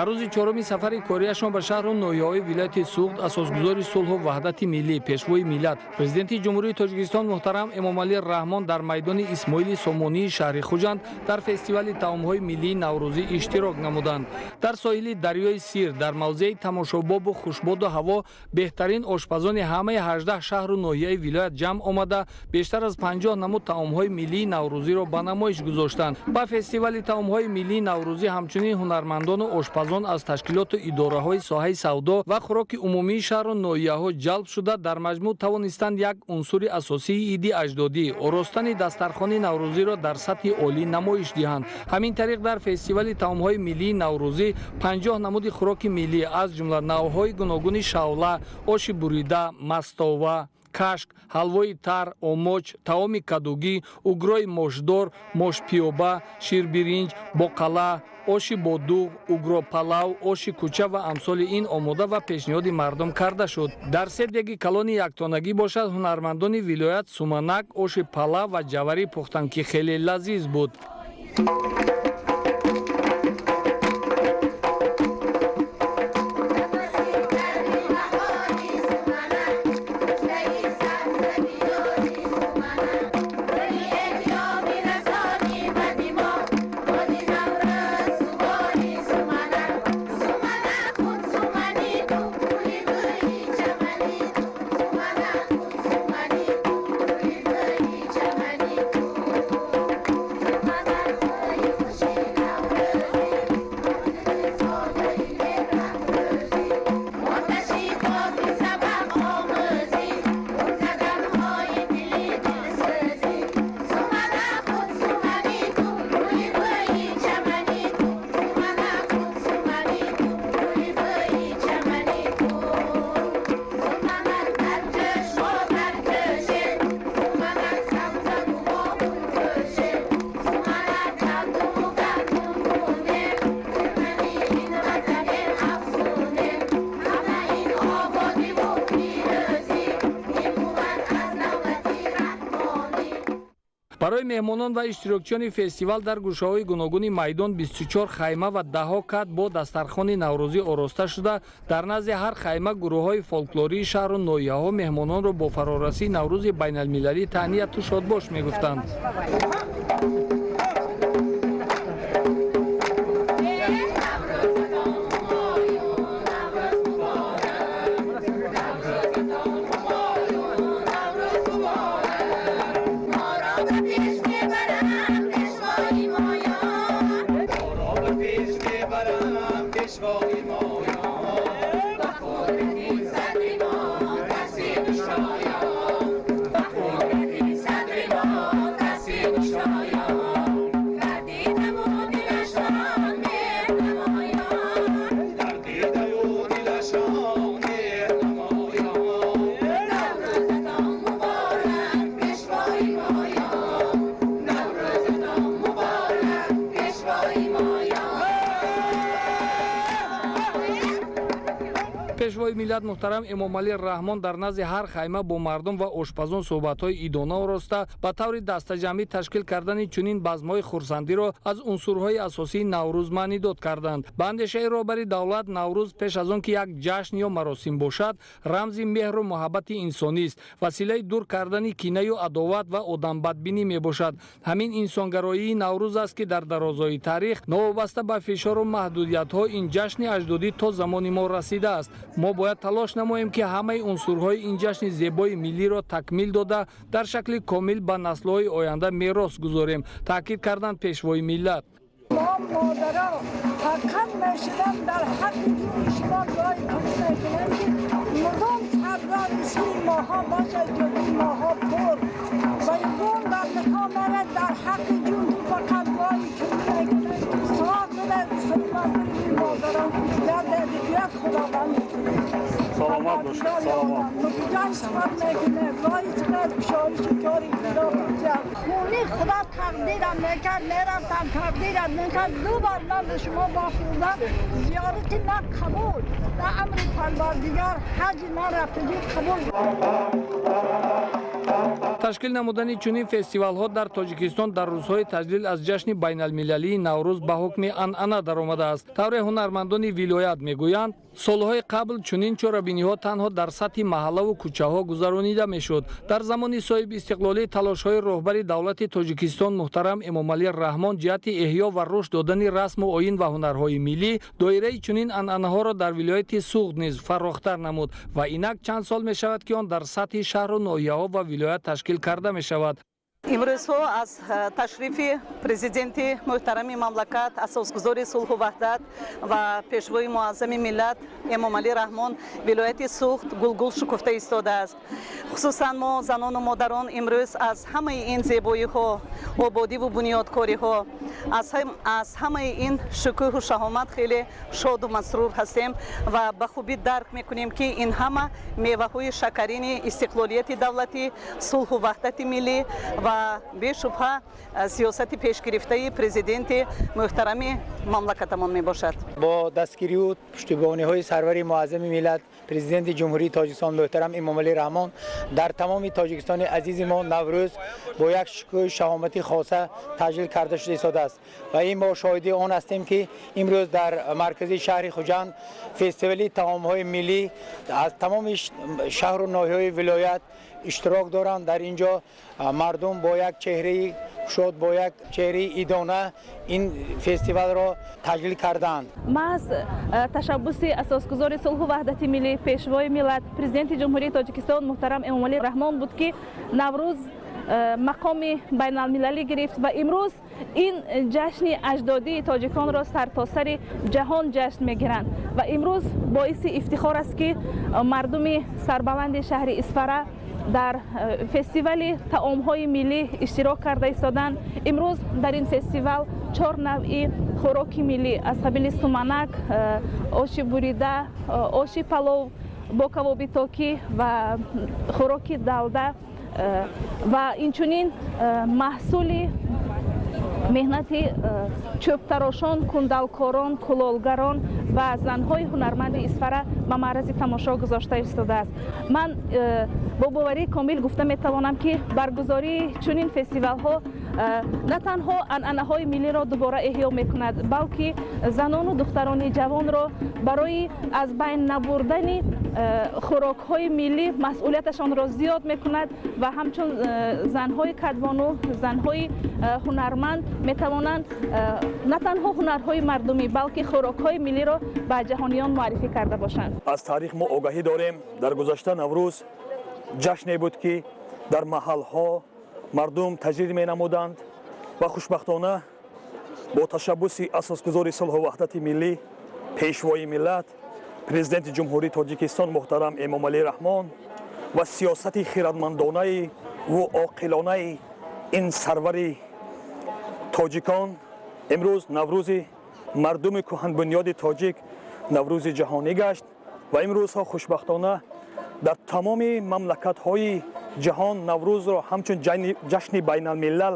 Дар рӯзи чоруми сафари кориашон ба шаҳру ноҳияҳои вилояти Суғд асосгузори сулҳу ваҳдати миллӣ, пешвои миллат, Президенти Ҷумҳурии Тоҷикистон муҳтарам Эмомалӣ Раҳмон дар майдони Исмоили Сомонии шаҳри Хуҷанд дар фестивали таомҳои миллии наврӯзӣ иштирок намуданд. Дар соҳили дарёи Сир, дар мавзеи тамошобобу хушбоду ҳаво беҳтарин ошпазони ҳамаи 18 шаҳру ноҳияи вилоят ҷамъ омада, бештар аз 50 намуд таомҳои миллии наврӯзиро ба намоиш гузоштанд. Ба фестивали таомҳои миллии наврӯзӣ ҳамчунин ҳунармандону ошпазон аз ташкилоту идораҳои соҳаи савдо ва хӯроки умумии шаҳру ноҳияҳо ҷалб шуда, дар маҷмӯъ тавонистанд як унсури асосии иди аҷдодӣ, оростани дастархони наврӯзиро дар сатҳи олӣ намоиш диҳанд. Ҳамин тариқ, дар фестивали таомҳои миллии наврӯзӣ 50 намуди хӯроки миллӣ, аз ҷумла навъҳои гуногуни шавла, оши бурида, мастова, кашк, ҳалвои тар, омоч, таоми кадугӣ, угрои мошдор, мошпиёба, ширбиринҷ, боқала, оши бодуғ, угропалав, оши кӯча ва амсоли ин омода ва пешниҳоди мардум карда шуд. Дар се деги калони яктонагӣ бошад, ҳунармандони вилоят суманак, оши палав ва ҷаварӣ пухтанд, ки хеле лазиз буд. Барои меҳмонон ва иштирокчиёни фестивал дар гӯшаҳои гуногуни майдон 24 хайма ва даҳҳо кат бо дастархони наврӯзӣ ороста шуда, дар назди ҳар хайма гурӯҳҳои фолклории шаҳру ноҳияҳо меҳмононро бо фарорасии Наврӯзи байналмилалӣ таҳнияту шодбош мегуфтанд. Пешвои миллат муҳтарам Эмомалӣ Раҳмон дар назди ҳар хайма бо мардум ва ошпазон суҳбатҳои идона ороста, ба таври дастаҷамъӣ ташкил кардани чунин базмҳои хурсандиро аз унсурҳои асосии Наврӯз маънидод карданд. Ба андешаи роҳбари давлат, Наврӯз пеш аз он ки як ҷашн ё маросим бошад, рамзи меҳру муҳаббати инсонист, василаи дур кардани кинаю адоват ва одамбадбинӣ мебошад. Ҳамин инсонгароии Наврӯз аст, ки дар дарозои таърих новобаста ба фишору маҳдудиятҳо ин ҷашни аҷдодӣ то замони мо расидааст. Мо бояд талош намоем, ки ҳамаи унсурҳои ин ҷашни зебои миллиро такмил дода, дар шакли комил ба наслҳои оянда мерос гузорем, таъкид карданд пешвои миллат. Мо модаро фақат мешудам, дар ҳаққи ҷуни шумо дуои кунӣ мекунем, ки мудом саррои сири моҳо бошад, ҷуни моҳо пур ва ягон дардҳо нарад. Дар ҳаққи ҷун ту фақат дуои кунӣ мекунем, ки савоб бидад сари модарон гардад, Худованд. Саломат бошед, саломат. Ҷон сифат мекунем, роҳи сифат кушоиши кори Худо. Хуни Худо тақдирам мекард, мерафтам, тақдирам мекард. Ду бор ман ба шумо вохӯрдам, зиёрати ман қабул дар амри Парвардигор, ҳаҷи ман рафтагӣ қабул. Ташкил намудани чунин фестивалҳо дар Тоҷикистон дар рӯзҳои таҷлил аз ҷашни байналмилалии Наврӯз ба ҳукми анъана даромадааст. Тавре ҳунармандони вилоят мегӯянд, солҳои қабл чунин чорабиниҳо танҳо дар сатҳи маҳаллаву кӯчаҳо гузаронида мешуд. Дар замони соҳибистиқлолӣ талошҳои роҳбари давлати Тоҷикистон муҳтарам Эмомалӣ Раҳмон ҷиҳати эҳё ва рушд додани расму оин ва ҳунарҳои миллӣ доираи чунин анъанаҳоро дар вилояти Суғд низ фарохтар намуд ва инак чанд сол мешавад, ки он дар сатҳи шаҳру ноҳияҳо ва вилоят ташкил карда мешавад. Имрӯзҳо аз ташрифи президенти муҳтарами мамлакат, асосгузори сулҳу ваҳдат ва пешвои муаззами миллат Эмомалӣ Раҳмон вилояти Суғд гулгул шукуфта истодааст. Хусусан мо, занону модарон, имрӯз аз ҳамаи ин зебоиҳо, ободиву бунёдкориҳо, аз ҳамаи ин шукӯҳу шаҳомат хеле шоду масрур ҳастем ва ба хубӣ дарк мекунем, ки ин ҳама меваҳои шакарини истиқлолияти давлатӣ, сулҳу ваҳдати миллӣ ва бешубҳа сиёсати пешгирифтаи президенти муҳтарами мамлакатамон мебошад. Бо дастгириву пуштибониҳои сарвари муаззами миллат, президенти Ҷумҳурии Тоҷикистон муҳтарам Эмомалӣ Раҳмон, дар тамоми Тоҷикистони азизи мо Наврӯз бо як шукӯҳу шаҳомати хоса таҷлил карда шуда истодааст ва ин мо шоҳиди он ҳастем, ки имрӯз дар маркази шаҳри Хуҷанд фестивали таомҳои миллӣ аз тамоми шаҳру ноҳияҳои вилоят иштирок доранд. Дар ин ҷо мардум бо як чеҳраи шод, бо як чеҳраи идона ин фестивалро таҷлил карданд. Маҳз ташаббуси асосгузори сулҳу ваҳдати миллӣ, пешвои миллат, президенти Ҷумҳурии Тоҷикистон муҳтарам Эмомалӣ Раҳмон буд, ки Наврӯз мақоми байналмилалӣ гирифт ва имрӯз ин ҷашни аҷдодии тоҷиконро сартосари ҷаҳон ҷашн мегиранд. Ва имрӯз боиси ифтихор аст, ки мардуми сарбаланди шаҳри Исфара дар фестивали таомҳои миллӣ иштирок карда истоданд. Имрӯз дар ин фестивал чор навъи хӯроки миллӣ аз қабили суманак, оши бурида, оши палов бо кавоби токӣ ва хӯроки далда ва инчунин маҳсули меҳнати чӯбтарошон, кундалкорон, кулолгарон ва занҳои ҳунарманди Исфара ба маърази тамошо гузошта истодааст. Ман бо боварии комил гуфта метавонам, ки баргузории чунин фестивалҳо на танҳо анъанаҳои миллиро дубора эҳё мекунад, балки занону духтарони ҷавонро барои аз байн набурдани хӯрокҳои миллӣ масъулияташонро зиёд мекунад ва ҳамчун занҳои кадбону, занҳои ҳунарманд метавонанд на танҳо ҳунарҳои мардумӣ, балки хӯрокҳои миллиро ба ҷаҳониён муаррифӣ карда бошанд. Аз таърих мо огаҳӣ дорем. Дар гузашта Наврӯз ҷашне буд, ки дар маҳалҳо мардум таҷлил менамуданд ва хушбахтона бо ташаббуси асосгузори сулҳу ваҳдати миллӣ, пешвои миллат, президенти Ҷумҳурии Тоҷикистон муҳтарам Эмомалӣ Раҳмон ва сиёсати хирадмандонаи ву оқилонаи ин сарвари тоҷикон имрӯз Наврӯзи мардуми кӯҳанбунёди тоҷик Наврӯзи ҷаҳонӣ гашт ва имрӯзҳо хушбахтона дар тамоми мамлакатҳои ҷаҳон Наврӯзро ҳамчун ҷашни байналмилал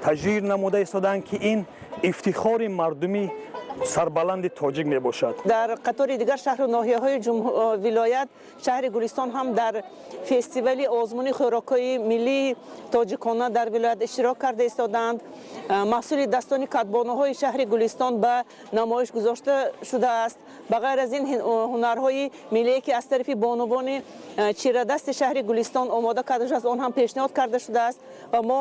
таҷлил намуда истодаанд, ки ин ифтихори мардуми сарбаланди тоҷик мебошад. Дар қатори дигар шаҳру ноҳияҳои вилоят шаҳри Гулистон ҳам дар фестивали озмуни хӯрокҳои миллии тоҷикона дар вилоят иштирок карда истодаанд. Маҳсули дастони кадбонуҳои шаҳри Гулистон ба намоиш гузошта шудааст. Ба ғайр аз ин, ҳунарҳои миллие, ки аз тарафи бонувони чирадасти шаҳри Гулистон омода карда шудааст, он ҳам пешниҳод карда шудааст ва мо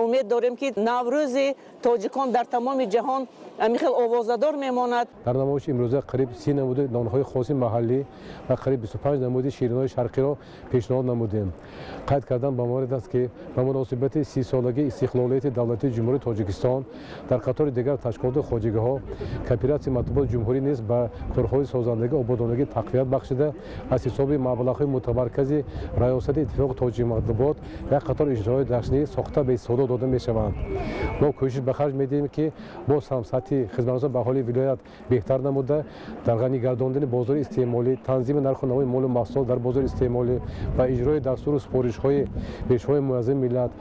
умед дорем, ки Наврӯзи тоҷикон дар тамоми ҷаҳон ҳамин хел овозадор мемонад. Дар намоиши имрӯза қариб 30 намуди нонҳои хоси маҳаллӣ ва қариб 25 намуди ширинҳои шарқиро пешниҳод намудем. Қайд кардан ба маврид аст, ки ба муносибати 30-солагии истиқлолияти давлатии Ҷумҳурии Тоҷикистон дар қатори дигар ташкилоту хоҷагиҳо кооператсияи матбуоти ҷумҳурӣ низ ба корҳои созандагӣ, ободонагӣ тақвият бахшида, аз ҳисоби маблағҳои мутамаркази Раёсати Иттифоқи тоҷикматбуот як қатор иҷроҳои ҷашнӣ сохта ба истифода дода мешаванд. Мо кӯшиш ба харҷ медиҳем, ки боз ҳам сатҳи хизматрасонӣ ба аҳолии Вилоят беҳтар намуда, дар ғанӣ гардондани бозори истеъмолӣ, танзими нарху навои молу маҳсулот дар бозори истеъмолӣ ва иҷрои дастуру супоришҳои Пешвои муаззами миллат,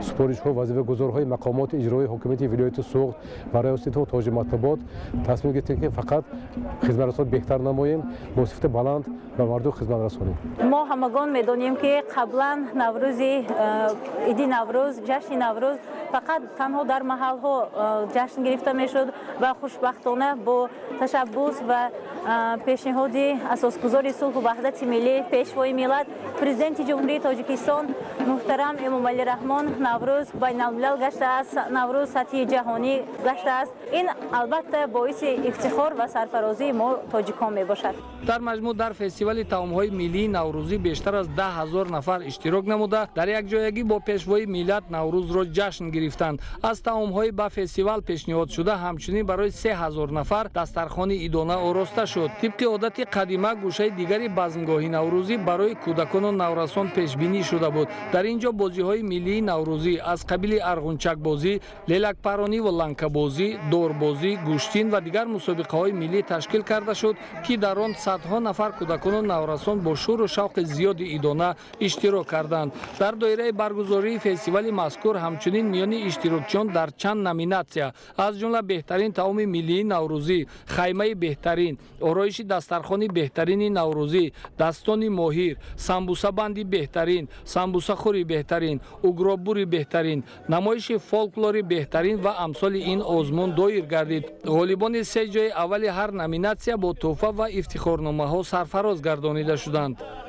супоришҳо, вазифагузорҳои мақомоти иҷроии ҳокимияти вилояти Суғд ва раёсати Тоҷикматбуот тасмим гирифтем, ки фақат хизматрасонро беҳтар намоем, бо сифати баланд ба мардум хизмат расонем. Мо ҳамагон медонем, ки қаблан Наврӯзи, иди Наврӯз, ҷашни Наврӯз фақат танҳо дар маҳалҳо ҷашн гирифта мешуд ва хушбахтона бо ташаббус ва пешниҳоди асосгузори сулҳу ваҳдати миллӣ, Пешвои миллат, Президенти Ҷумҳурии Тоҷикистон муҳтарам Эмомалӣ Раҳмон Наврӯз байналмилал гаштааст, Наврӯз сатҳи ҷаҳонӣ гаштааст. Ин албатта боиси ифтихор ва сарфарозии мо, тоҷикон, мебошад. Дар маҷмӯъ дар фестивали таомҳои миллии наврӯзӣ бештар аз 10 000 нафар иштирок намуда, дар якҷоягӣ бо Пешвои миллат Наврӯзро ҷашн гирифтанд. Аз таомҳои ба фестивал пешниҳодшуда ҳамчунин барои 3000 нафар дастархони идона ороста шуд. Тибқи одати қадима, гӯшаи дигари базмгоҳи наврӯзӣ барои кӯдакону наврасон пешбинӣ шуда буд. Дар ин ҷо бозиҳои миллии наврӯзӣ аз қабили арғунчакбозӣ, лелакпаронӣ ва ланкабозӣ, дорбозӣ, гӯштин ва дигар мусобиқаҳои миллӣ ташкил карда шуд, ки дар он садҳо нафар кӯдакону наврасон бо шӯру шавқи зиёди идона иштирок карданд. Дар доираи баргузории фестивали мазкур ҳамчунин миёни иштирокчиён дар чанд номинатсия, аз ҷумла беҳтарин таоми миллии наврӯзӣ, хаймаи беҳтарин, ороиши дастархони беҳтарини наврӯзӣ, дастони моҳир, самбусабанди беҳтарин, самбусахӯри беҳтарин, угробури беҳтарин, намоиши фолклори беҳтарин ва амсоли ин озмун доир гардид. Ғолибони се ҷои аввали ҳар номинатсия бо тӯҳфа ва ифтихорномаҳо сарфароз гардонида шуданд.